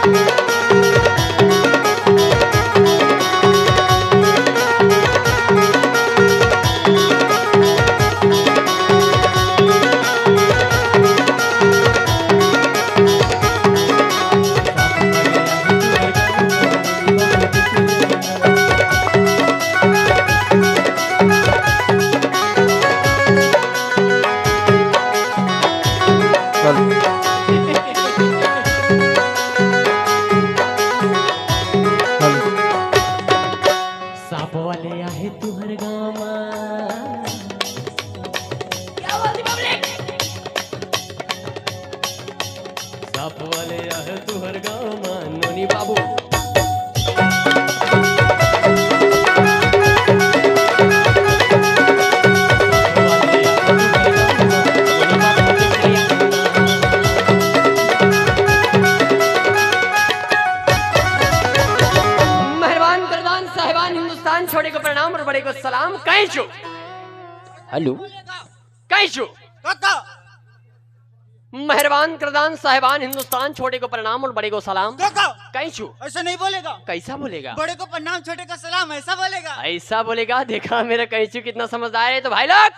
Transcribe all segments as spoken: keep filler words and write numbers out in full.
सांप वाले आहे तुहर गाँव मा। क्या बोलती पब्लिक? सांप वाले आहे तुहर गाँव मा, नोनी बाबू। मेहरबान प्रधान साहिबान, हिंदुस्तान छोटे को प्रणाम और बड़े को सलाम। कैचू। हेलो। कैचू। काका। मेहरबान प्रधान साहिबान, हिंदुस्तान छोटे को प्रणाम और बड़े को सलाम। काका। कैचू। ऐसा नहीं बोलेगा। कैसा बोलेगा? बड़े को प्रणाम, छोटे को सलाम, ऐसा बोलेगा। ऐसा बोलेगा। देखा मेरा कैचू कितना समझदार है। तो भाई लोग,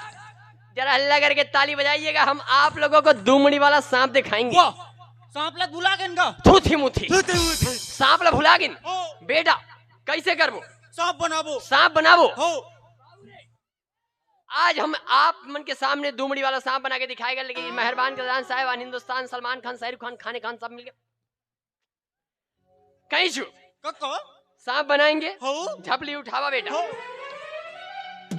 जरा हल्ला करके ताली बजाइएगा, हम आप लोगों को दो मुड़ी वाला सांप दिखाएंगे। वाह, सांप ला बुला के इनका। थूथी मुथी। थूथी मुथी। सांप ला भुला गिन। ओ। बेटा, कैसे करबो? सांप बनाबो। सांप बनाबो। हो। आज हम आप मन के सामने दो मुड़ी वाला सांप बना के दिखाएगा, लेकिन मेहरबान प्रधान साहिबान, हिंदुस्तान, सलमान खान, शाहरुख खान, खाने खान सब मिलके कैचू। कको। सांप बनाएंगे। हो। झपली उठावा बेटा। हो।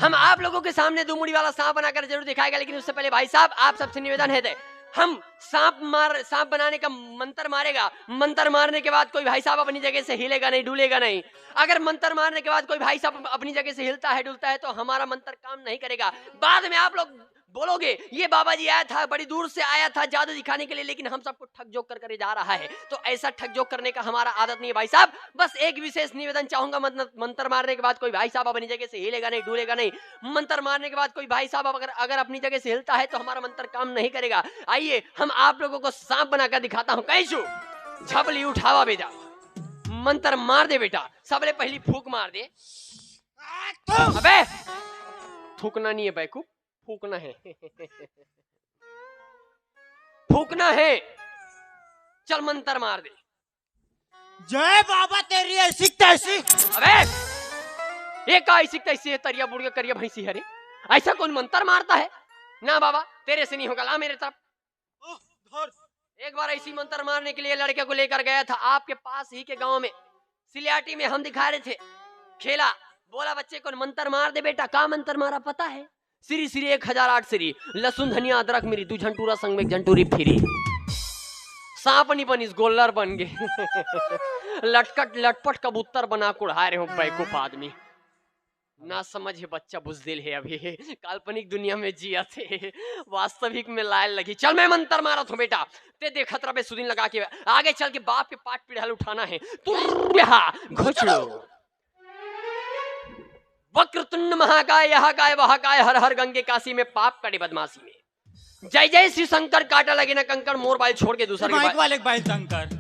हम आप लोगों के सामने दो मुड़ी वाला सांप बनाकर जरूर दिखाएगा, लेकिन उससे पहले भाई साहब, आप सबसे निवेदन है, हम सांप मार, सांप बनाने का मंत्र मारेगा। मंत्र मारने के बाद कोई भाई साहब अपनी जगह से हिलेगा नहीं, डुलेगा नहीं। अगर मंत्र मारने के बाद कोई भाई साहब अपनी जगह से हिलता है, डुलता है, तो हमारा मंत्र काम नहीं करेगा। बाद में आप लोग बोलोगे, "ये बाबा जी आया था, बड़ी दूर से आया था जादू दिखाने के लिए, लेकिन हम सबको ठग जोक कर करे जा रहा है।" तो ऐसा ठग जोक करने का हमारा आदत नहीं है भाई साहब। बस एक विशेष निवेदन चाहूंगा, मंत्र, मंत्र मारने के बाद कोई भाई साहब अपनी जगह से हिलेगा नहीं, डुलेगा नहीं। मंत्र मारने के बाद कोई भाई साहब अगर, अगर अपनी जगह से हिलता है, तो हमारा मंत्र काम नहीं करेगा। आइए, हम आप लोगों को सांप बनाकर दिखाता हूँ। कैचू, झपली उठावा बेटा, मंत्र मार दे बेटा। सबले पहली फूंक मार दे। अबे, थूकना नहीं है बैकूफ, फूकना है। फूकना है। चल मंत्र मार दे। जय बाबा तेरी ऐसी तैसी। अबे, ये का ऐसी तैसी है? तरिया बुढ़िया करिया भैंसी है रे। ऐसा कौन मंत्र मारता है? ना बाबा, तेरे से नहीं होगा, ला मेरे तरफ। ओह, धर। एक बार ऐसी मंत्र मारने के लिए लड़के को लेकर गया था आपके पास ही के गांव में, सिलियाटी में हम दिखा रहे थे खेला। बोला, "बच्चे को मंत्र मार दे बेटा।" का मंत्र मारा पता है? श्री श्री एक हजार आठ श्री, लहसुन धनिया अदरक मिरी, दू झन टूरा संग में एक झन टूरी फिरी। सांप नहीं बनिस, गोल्लर बन गए। लटकट लटपट कबूतर बना कुढ़ा रहे हो बैकूफ आदमी। ना समझ हे बच्चा, बुजदिल हे अभी, काल्पनिक दुनिया में जियत हे, वास्तविक में लाय लगही। चल मैं मंत्र मारत हूँ बेटा, ते देखत रह बे सुदिन लगा के, आगे चल के बाप के पाठ पीढ़ा उठाना है। तू यहाँ घुचड़ो। वक्रतुंड महाकाय, यहाँ काय, वहाँ काय, हर हर गंगे काशी में, पाप कड़े बदमाशी में। जय जय शिव शंकर, काटा लगे ना कंकर, मोर बाइल छोड़ के दूसर के माइक बाइल। वाले बाइल शंकर।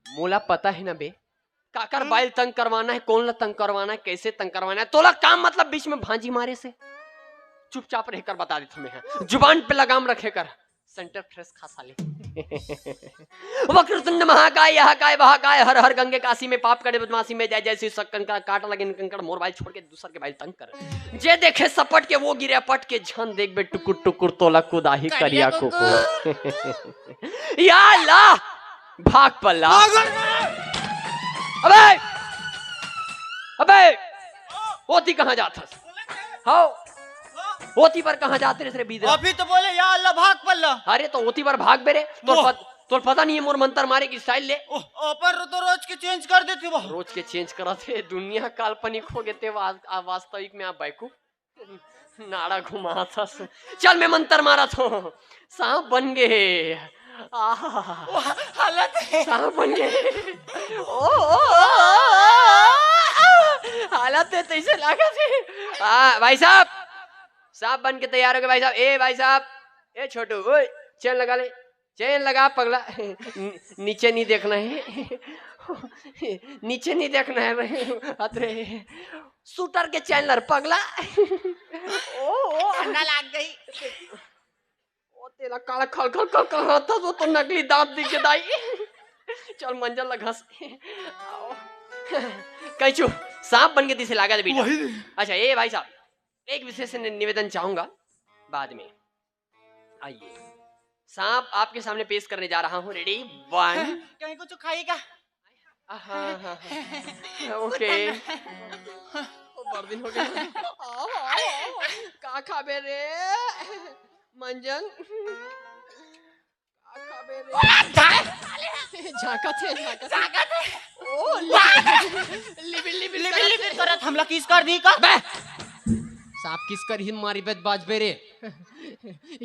मोला पता है ना बे, काकर हम्म। बाइल तंग करवाना है, कौन ला तंग करवाना है, कैसे तंग करवाना है, तोला काम मतलब बीच में भांजी मारे से। चुपचाप रहकर बता देता मैं, हाँ। जुबान पे लगाम रखे कर, सेंटर फ्रेश खा साले। वक्रतुंड महाकाय, यहाँ काय, वहाँ काय, हर हर गंगे काशी में, पाप कड़े बदमाशी में, जय जय शिव शंकर, काटा लगे ना कंकर, मोर बाइल छोड़ के दूसर के बाइल तंग कर। जे देखे सपट के वो गिरे पट के, झन देख बे टुकुर टुकुर, तोला कुदाही करिया करिया कुकुर। कुकुर। या अल्लाह, भाग पल्ला। भाग रे। अबे, अबे, ओती कहाँ जात हस? हाँ, ओती पर कहाँ जाते रे, रे बीदरा? अभी तो बोले, "या अल्लाह, भाग पल्ला।" अरे तो ओती पर भाग बे रे, तोर वो। पत-, तोर पता नहीं है मोर मंत्र मारे की स्टाइल ले। ओह, अपन रो तो रोज के चेंज कर देते वो। रोज के चेंज करत हे, दुनिया काल्पनिक हो गए ते वा-, आ वास्तविक में आप बैकूफ। नाड़ा घुमाथस। चल मैं मंत्र मारत हूँ। सांप बन गे। आहा। ओ, हालत है। सांप बन गे। ओ, ओ, ओ, ओ, हालत है, तैसे लागत है। आ, भाई साहब, सांप बन के तैयार हो गए भाई साहब। ए भाई साहब, ए छोटू, ओए, चेन लगा ले। चेन लगा पगला। नीचे नहीं देखना है। नीचे नहीं देखना है रे। अतरे सूटर के चैनलर पगला। ओ ओ। ठंडा लाग गई। ओ तेला काला खल खल खल खल हाथ वो तो नकली दांत दिखे दाई। चल मंजन ला घस। कैचू सांप बन के दिसे लागा दे बेटा। वही। अच्छा ए भाई साहब, एक विशेष नि- निवेदन चाहूंगा बाद में। आइए, सांप आपके सामने पेश करने जा रहा हूँ। रेडी, वन। कहीं कुछ खाएगा? ओके। ओ, बड़ दिन हो गया। का खाबे रे मंजन? का खाबे रे? झांकत हे, झांकत हे। ओ, लिबिल लिबिल लिबिल लिबिल करत हमला किस कर दी का? बे! सांप किस कर ही मारी बेत बाजबे रे।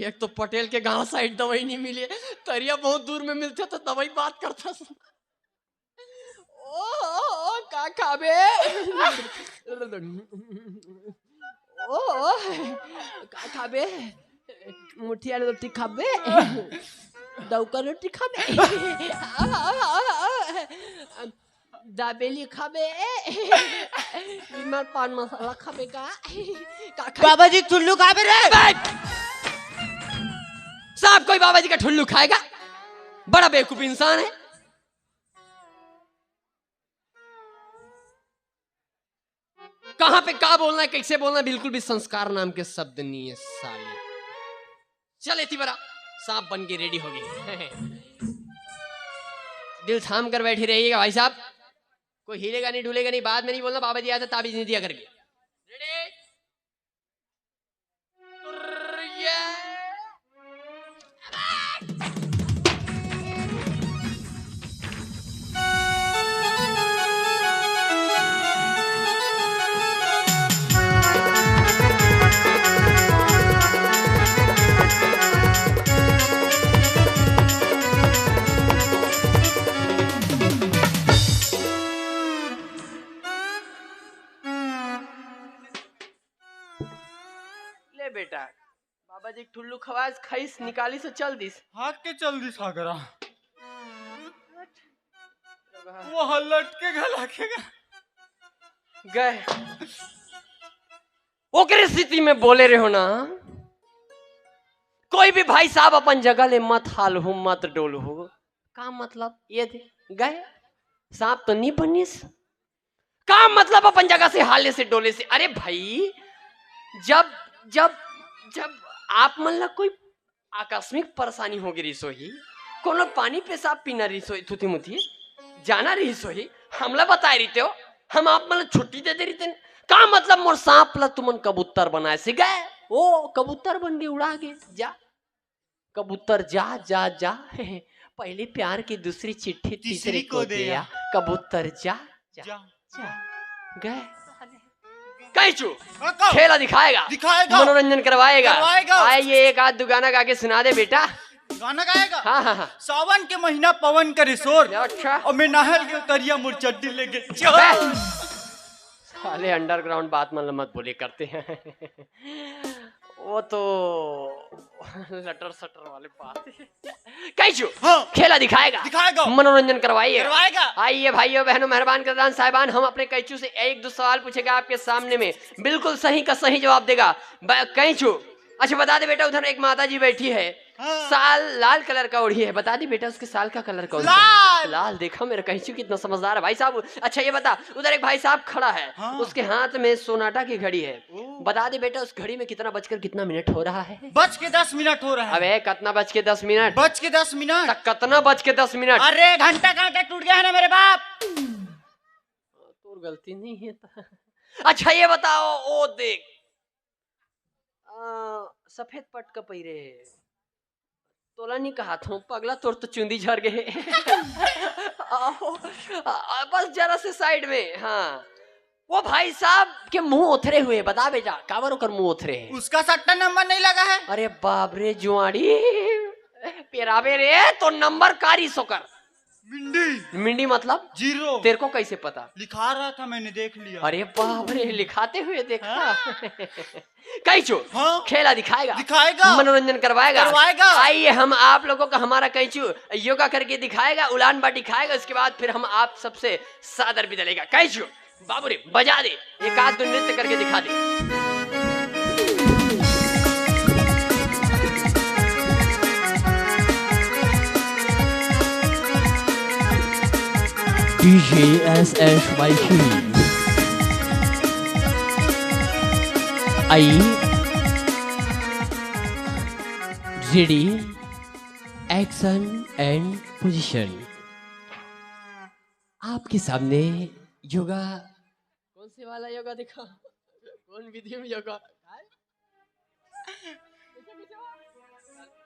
एक तो पटेल के गांव साइड दवाई नहीं मिली, तरिया बहुत दूर में मिलते तो दवाई बात करता। ओ, ओ, ओ, का खाबे? ओ, ओ, का खाबे? मुठिया रोटी खाबे? दौका रोटी खाबे? आ, आ, आ, आ, दाबेली खाबे? विमल पान मसाला खाबे का? का खाबे? बाबा जी ठुल्लू खाबे रे। साहब, कोई बाबा जी का ठुल्लू खाएगा? बड़ा बेवकूफ इंसान है। कहां पे का बोलना है, कैसे बोलना है, बिल्कुल भी संस्कार नाम के शब्द नहीं है साले। चल इतनी बड़ा सांप बन के रेडी हो गई। दिल थाम कर बैठे रहिएगा भाई साहब, कोई हिलेगा नहीं, डुलेगा नहीं। बाद में नहीं बोलना बाबा जी आया था ताबीज नहीं दिया करके। रेडी? ले बेटा, बाबा जी ठुल्लू खवास खाइस, निकालिस अउ चल दिस। हाथ के चल दिस हागरा। वो लटके घला के गा। गए। ओकरे स्थिति में बोले रहो ना, कोई भी भाई साहब अपन जगह ले मत हाल हो, मत डोल हो। का मतलब? ये थे, गए, सांप तो नहीं बनिस। का मतलब अपन जगह से हाले से डोले से? अरे भाई, जब जब जब आप मन ला कोई आकस्मिक परेशानी हो गई रिसोही, कोनो पानी पेशाब पीना रिसोही, थुथी मुथी जाना रिसोही, हमला बताए रहिते हो, हम आप मन ला छुट्टी दे दे रहिते। का मतलब मोर सांप ला तुमन कबूतर बनाए से गए? ओ कबूतर बन के उड़ा गए, जा कबूतर जा जा जा। पहली प्यार की दूसरी चिट्ठी तीसरी को दिया। कबूतर जा जा जा। जा। गए। कैचू हाँ, कब? खेला दिखाएगा, दिखाएगा। मनोरंजन करवाएगा। करवाएगा। आइए एक आध दो गाना गा के सुना दे बेटा। गाना गाएगा। हाँ हाँ हाँ। सावन के महीना पवन करे शोर। अच्छा। और मैं नहल के उतरिया मोर चड्डी लेके अबे, साले अंडरग्राउंड बात मतलब मत बोले करते हैं। वो तो लटर सटर वाले बात है। कैचू हाँ। खेला दिखाएगा, दिखाएगा। मनोरंजन करवाइए। करवाएगा। आइए भाइयों बहनों मेहरबान करदान साहिबान, हम अपने कैचू से एक दो सवाल पूछेगा आपके सामने में, बिल्कुल सही का सही जवाब देगा। ब- कैचू, अच्छा बता दे बेटा, उधर एक माता जी बैठी है, हाँ। साल लाल कलर का ओढ़ी है, बता दे बेटा उसके साल का कलर कौन सा? लाल। लाल। देखा मेरा कैचू कितना समझदार है भाई साहब। अच्छा ये बता, उधर एक भाई साहब खड़ा है, हाँ। उसके हाथ में सोनाटा की घड़ी है, ओ। बता दे बेटा उस घड़ी में कितना बजकर कितना मिनट हो रहा है? बज के दस मिनट हो रहा है। अबे कितना बज के दस मिनट? बज के दस मिनट। तक कितना बज के दस मिनट? अरे घंटा कांटा टूट गया है ना मेरे बाप। तोर गलती नहीं है त। अच्छा ये बताओ, ओ देख, आ, सफेद पट का पहिरे हे। तोला नहीं कहा था पगला, तोर तो चुंदी झर गए। आओ, आ, बस जरा से साइड में। हाँ, वो भाई साहब के मुंह ओथरे हुए, बता बेटा, काबर ओकर मुंह ओथरे है? उसका सट्टा नंबर नहीं लगा है। अरे बाप रे जुआड़ी, पेराबे रे तो नंबर कारी सोकर। मिंडी। मिंडी मतलब? जीरो। तेरे को कैसे पता? लिखा रहा था, मैंने देख लिया। अरे बाप रे, लिखाते हुए देखा। हाँ। कैचू, हाँ? खेला दिखाएगा। दिखाएगा। मनोरंजन करवाएगा। करवाएगा। आइए, हम आप लोगों का, हमारा कैचू योगा करके दिखाएगा, उलान बाटी खाएगा, उसके बाद फिर हम आप सबसे सादर विदा लेगा। कैचू, बाबू रे, बजा दे, एक आध दो नृत्य करके दिखा दे। DJ S S Y King। I ready, action and position। आपके सामने योगा। कौन से वाला योगा दिखा? कौन विधि में योगा?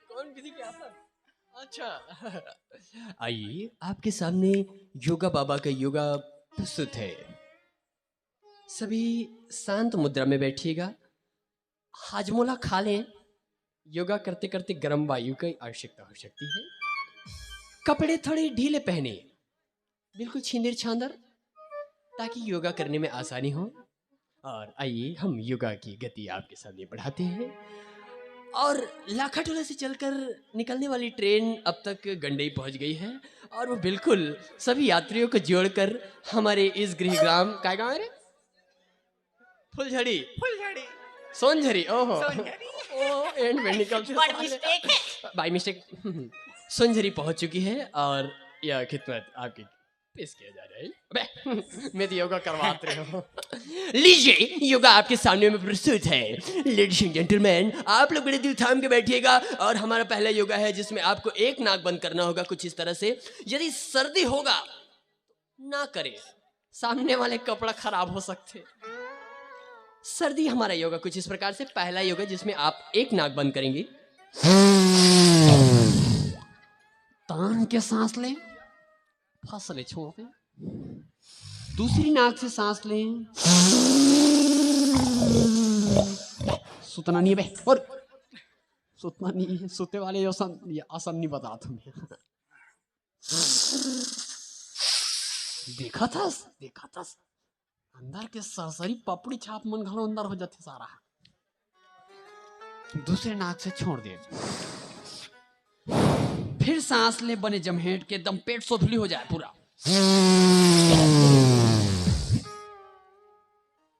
कौन विधि के आसन? अच्छा। आइए, आपके सामने योगा बाबा का योगा प्रस्तुत है। सभी शांत मुद्रा में बैठिएगा। हाजमोला खा लें। योगा करते करते गर्म वायु की आवश्यकता हो सकती है। कपड़े थोड़े ढीले पहने, बिल्कुल छिंदर छांदर, ताकि योगा करने में आसानी हो। और आइए, हम योगा की गति आपके सामने बढ़ाते हैं। और लाखाटोला से चलकर निकलने वाली ट्रेन अब तक गंडई पहुंच गई है और वो बिल्कुल सभी यात्रियों को जोड़कर हमारे इस गृह ग्राम, काय गांव है रे? फुलझड़ी। फुलझड़ी। सोनझड़ी, ओहो। सोनझड़ी। ओ, एंड में निकलते बड़ साले। मिस्टेक है। By mistake. सोनझड़ी पहुंच चुकी है और यह खिदमत आपकी पेश किया जा रहा है। अबे, मैं तो योगा करवाते रहे हूँ। लीजिए, योगा आपके सामने में प्रस्तुत है। Ladies and gentlemen, आप लोग बड़े दिल थाम के बैठिएगा और हमारा पहला योगा है जिसमें आपको एक नाक बंद करना होगा कुछ इस तरह से। यदि सर्दी होगा, ना करें, सामने वाले कपड़ा खराब हो सकते हैं। सर्दी हमारा योगा कुछ इस प्रकार से, पहला योगा जिसमें आप एक नाक बंद करेंगे, तान के सांस लें, फंस ले, छोड़ दें, दूसरी नाक से सांस लें, सुतना नहीं है बे, और सुतना नहीं है, सुते वाले आसन, ये आसन नहीं बता तुम्हें। देखा था, देखा था, अंदर के सरसरी पपड़ी छाप मन घलो अंदर हो जाथे सारा। दूसरे नाक से छोड़ दे, फिर सांस ले बने जमहेट के, एकदम पेट सोफली हो जाए पूरा,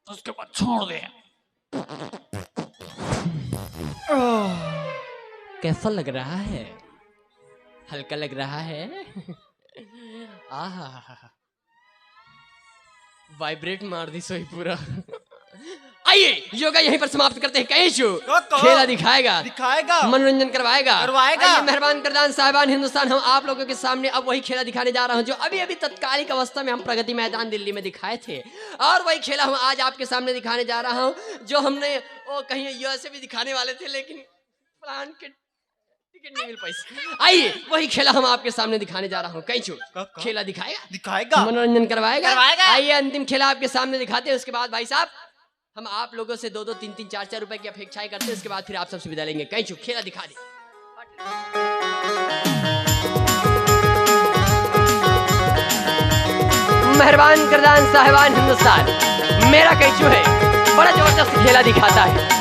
उसके बाद छोड़ दे। कैसा लग रहा है? हल्का लग रहा है? आहा, वाइब्रेट मार दी सोई पूरा। आइए, योगा यहीं पर समाप्त करते हैं। कैचू, कहो, कहो। खेला दिखाएगा। दिखाएगा। मनोरंजन करवाएगा। करवाएगा। आइए, मेहरबान करदान साहिबान हिंदुस्तान, हम आप लोगों के सामने अब वही खेला दिखाने जा रहा हूँ जो अभी अभी तत्कालिक अवस्था में हम प्रगति मैदान दिल्ली में दिखाए थे, और वही खेला हम आज आपके सामने दिखाने जा रहा हूँ जो हमने वो कहीं यूएसए भी दिखाने वाले थे, लेकिन प्लान के टिकट नहीं मिल पाई। आइए, वही खेला हम आपके सामने दिखाने जा रहा हूँ। कैचू, क-, क-, खेला दिखाएगा। दिखाएगा। मनोरंजन करवाएगा। करवाएगा। आइए, अंतिम खेला आपके सामने दिखाते हैं, उसके बाद भाई साहब हम आप लोगों से दो दो, तीन तीन, चार चार रुपए की अपेक्षाएं करते हैं, उसके बाद फिर आप सबसे विदा लेंगे। कैचू, खेला दिखा दे। मेहरबान करदान साहिबान हिंदुस्तान, मेरा कैचू है, बड़ा जबरदस्त खेला दिखाता है।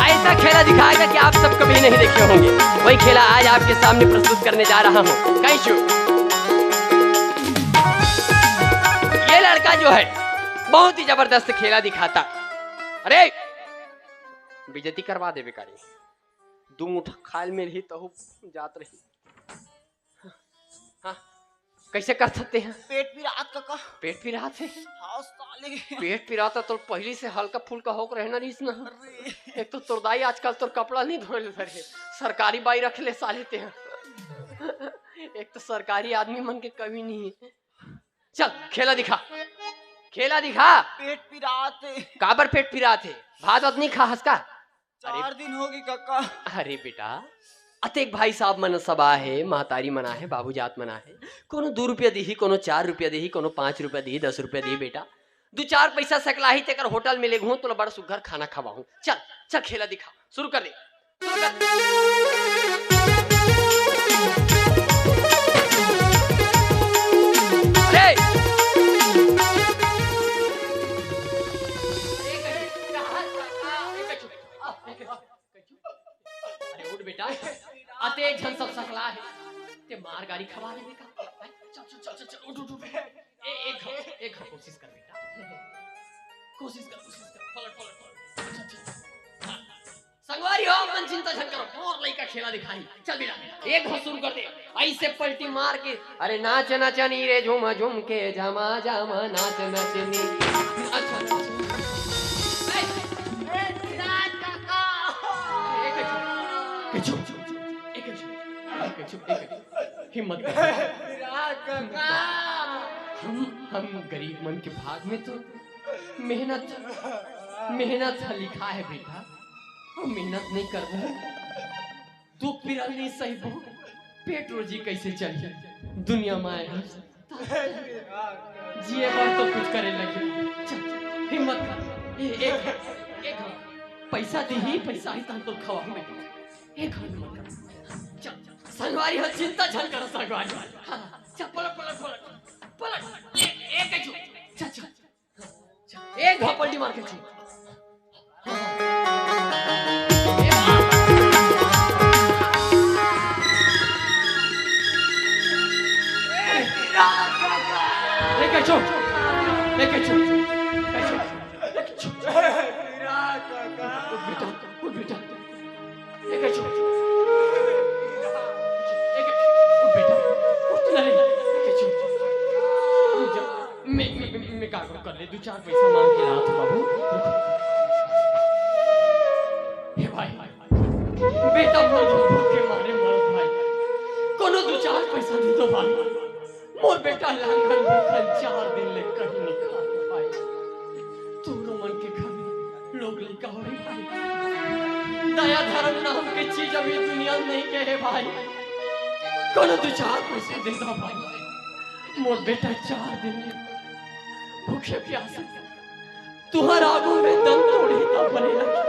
ऐसा खेला दिखाएगा कि आप सब कभी नहीं देखे होंगे। वही खेला आज आपके सामने प्रस्तुत करने जा रहा हूँ। कैचू, ये लड़का जो है, बहुत ही जबरदस्त खेला दिखाता। अरे, बेइज्जती करवा दे बेकारी। दू मुठा खाल में रही तहु जात रही। हाँ, कैसे कर सकते हैं? पेट पिरात काका। पेट पिरात है? हाँ, साले। पेट पिरात तो पहली से हल्का फुल्का होके रहना रहीस ना। अरे। एक तो तोर दाई आजकल तोर कपड़ा नहीं धोए ले रहे, सरकारी बाई रख ले साले ते। एक तो सरकारी आदमी मन के कमी नहीं है। चल, खेला दिखा, खेला दिखा। पेट पिरात है। काबर पेट पिरात है? भात वात नहीं खा हस का? अरे चार दिन होगे काका। अरे बेटा, अतेक भाई साहब मन सब आहे, महतारी मन आहे, बाबू जात मन आहे, कोनो दू रुपया दिही, कोनो चार रुपया दिही, कोनो पाँच रुपया दिही, दस रुपया दिही बेटा, दू चार पैसा सकलाही तेकर होटल में लेगहूँ, तोला बड़ा सुग्घर खाना खवाहूँ। चल, चल खेला दिखा, शुरू कर दे। शुरू कर। अरे खवा ले बेटा। चल, चल, चल, चल, चल, उठ, उठ, उठ। ए, एक घाव, एक घाव कोशिश कर बेटा। कोशिश कर, कोशिश कर। पलट, पलट, पलट। चल, चल। हाँ। संगवारी हो, अपन चिंता झन करो, मोर लइका खेला दिखाही। चल बेटा, एक घाव शुरू कर दे। ऐसे पलटी मार के, अरे नाच नचनी रे झूम झूम के, जामा जामा नाच नचनी। अच्छा, अच्छा, अच्छा। ए, ए, विराट काका। एक, एक, एक, एक, एक, एक, एक, एक, एक, हिम्मत कर। विराट काका। हम, हम गरीब मन के भाग में तो मेहनत, मेहनत ह लिखा है बेटा, हम मेहनत नहीं करबो, दुख पीरा नहीं सहिबो, पेट रोजी कैसे चलही? दुनिया में आए हन, जिए बर तो कुछ करे लगे। चल, हिम्मत कर। ए, एक, एक पैसा दीही, पैसा ही तन तो खवा में। एक हिम्मत कर। चल, संगवारी हो, चिंता झन करो संगवारी। हाँ, चल, पलट, पलट, पलट, पलट। ए, ए, चल, चल, चल। एक घाव पलटी मार के चल। ए, कैचो, ए, कैचो, कैचो, कैचो। उठ बेटा, उठ बेटा। ए, कैचो। ए, कैचो। उठ बेटा, उठ ना रे। ए, कैचो। रुक जा। मैं, मैं, मैं, मैं का कर ले, दू चार पैसा मांग के लात हूँ बाबू। रुक। हे भाई, बेटा मोर भूख के मारे मरत भाई, कोनो दू चार पैसा दे दो भाई। मोर बेटा लांगन भूखन चार दिन ले कहीं नहीं खा भाई। तोरो मन के घर में लोग लइका हो रे भाई। दया धर्म नाम के चीज अभी दुनिया में नहीं गए भाई। कोनो दू चार पैसे दे दो भाई। मोर बेटा चार दिन ले भूखे प्यासे तुहर आगू में दम तोड़ही त बने लगे।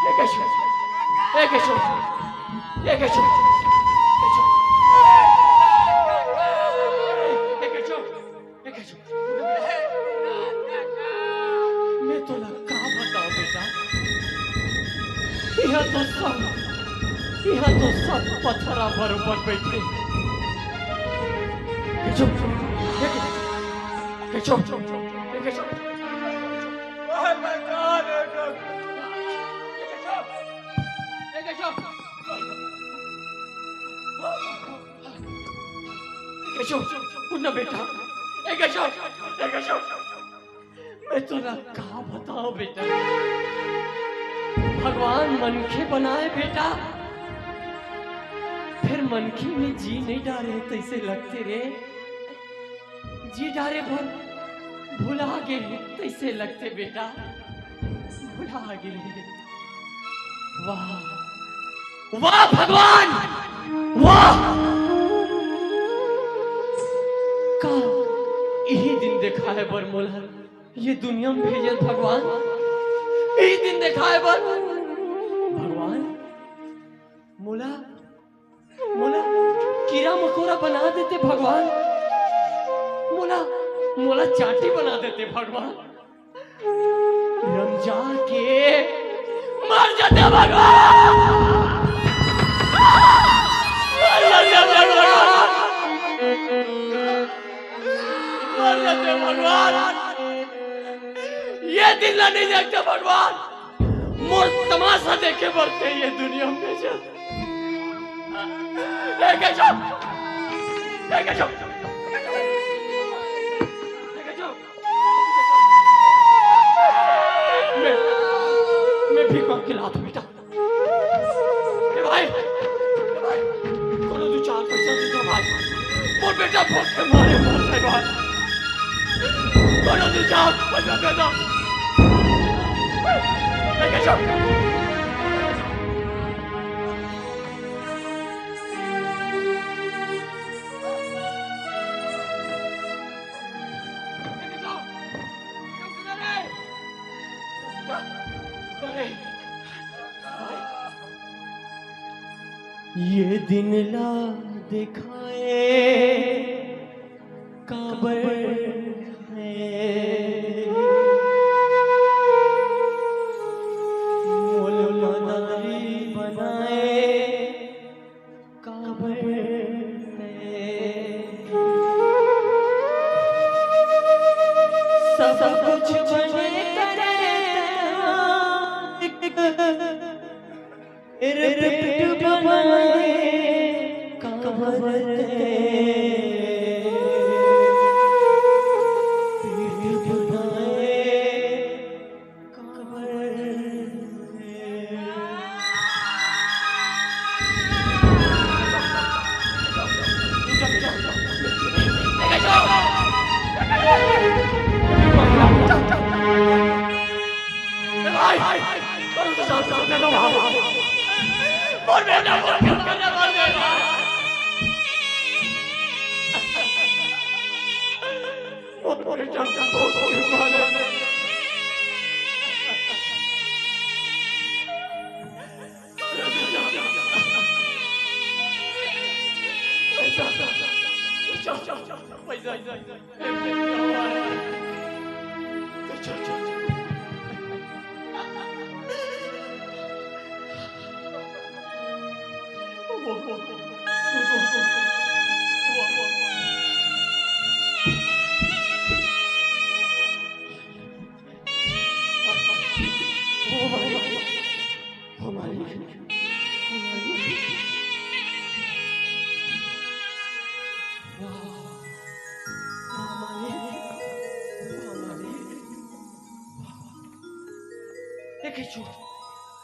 ए कैचो, ए कैचो, ए कैचो, ए कैचो, ए कैचो। मैं तोला का बताओ बेटा, यहाँ तो सब, यहाँ तो सब पथरा बरोबर बैठे। कैचो, कैचो, कैचो। कैचो, उठ ना बेटा। ए कैचो, ए कैचो। मैं तोला का बताओ बेटा, भगवान मनखे बनाए बेटा, फिर मनखे में जी नहीं डारे तैसे लगते रे। जी डारे भर भुला गे तैसे लगते बेटा, भुला गे। वाह, वाह भगवान, वाह। का इही दिन देखाए बर मोला ये दुनिया में भेजल भगवान, इही दिन देखाए बर भगवान। मोला, मोला कीरा मकोरा बना देते भगवान, मोला, मोला चांटी बना देते भगवान। रमजा के मर जाते भगवान, मर जाते भगवान, मर जाते भगवान। ये दिन ला नहीं देखते भगवान, मोर तमाशा देखे बर ते ये दुनिया में भेजा। ए कैचो, ए कैचो, ए कैचो। मैं, मैं भीख मांग के लात हूँ बेटा। ए भाई, ए भाई, कोनो दू चार पैसा दे दो भाई। मोर बेटा भूख के मारे मर रहे भाई। कोनो दू चार पैसा दे दो। ए कैचो। ये दिन ला देखाए काबर है, मोल मदारी बनाए काबर पेट बनाए कांवर ते, पेट बनाए कांवर ते। ए कैचू,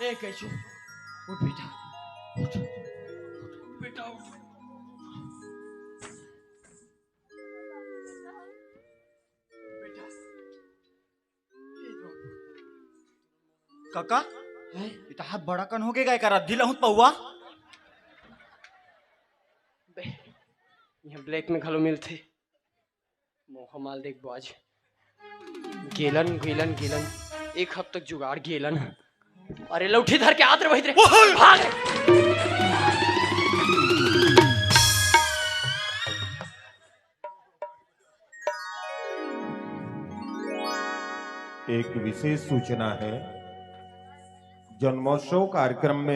ए कैचू, उठ बेटा, उठ, उठ बेटा, उठ। बेटा, काका, हैं? इतना बड़ा कन हो गया, एकर अद्धी लहुत पौवा। बे, यहाँ ब्लैक में घलो मिलथे। मोहा माल देख बाज। गेलन, गेलन, गेलन। एक हफ्ता तक जुगाड़ गेलन। अरे लौठी धर के आत रे वही रे। भाग। एक विशेष सूचना है, जन्मोत्सव कार्यक्रम में